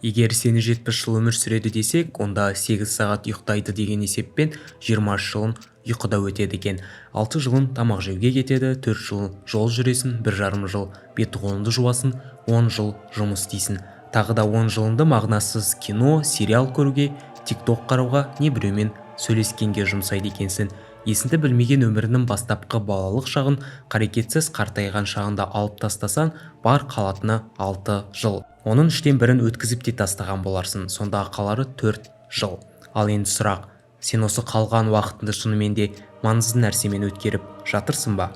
Егер сені 70 жыл өмір сүреді десек, онда 8 сағат ұйықтайды деген есеппен 23 жылын ұйқыда өтеді екен. 6 жылын тамақ жеуге кетеді, 4 жыл жол жүресің, 1,5 жыл беті-қолыңды жуасың, 10 жыл жұмыс істейсің. Тағы да 10 жылыңды мағынасыз кино, сериал көруге, тикток қарауға, не біреумен сөйлескенге жұмсайды екенсің. Есіңді білмеген өмірінің бастапқы балалық шағын, қарекетсіз қартайған шағында алып тастасаң, бар қалатыны 6 жыл. Оның үштен бірін өткізіп те тастаған боларсың, сонда қалары 4 жыл. Ал енді сұрақ: сен осы қалған уақытыңды шынымен де маңызды нәрсемен өткеріп жатырсың ба?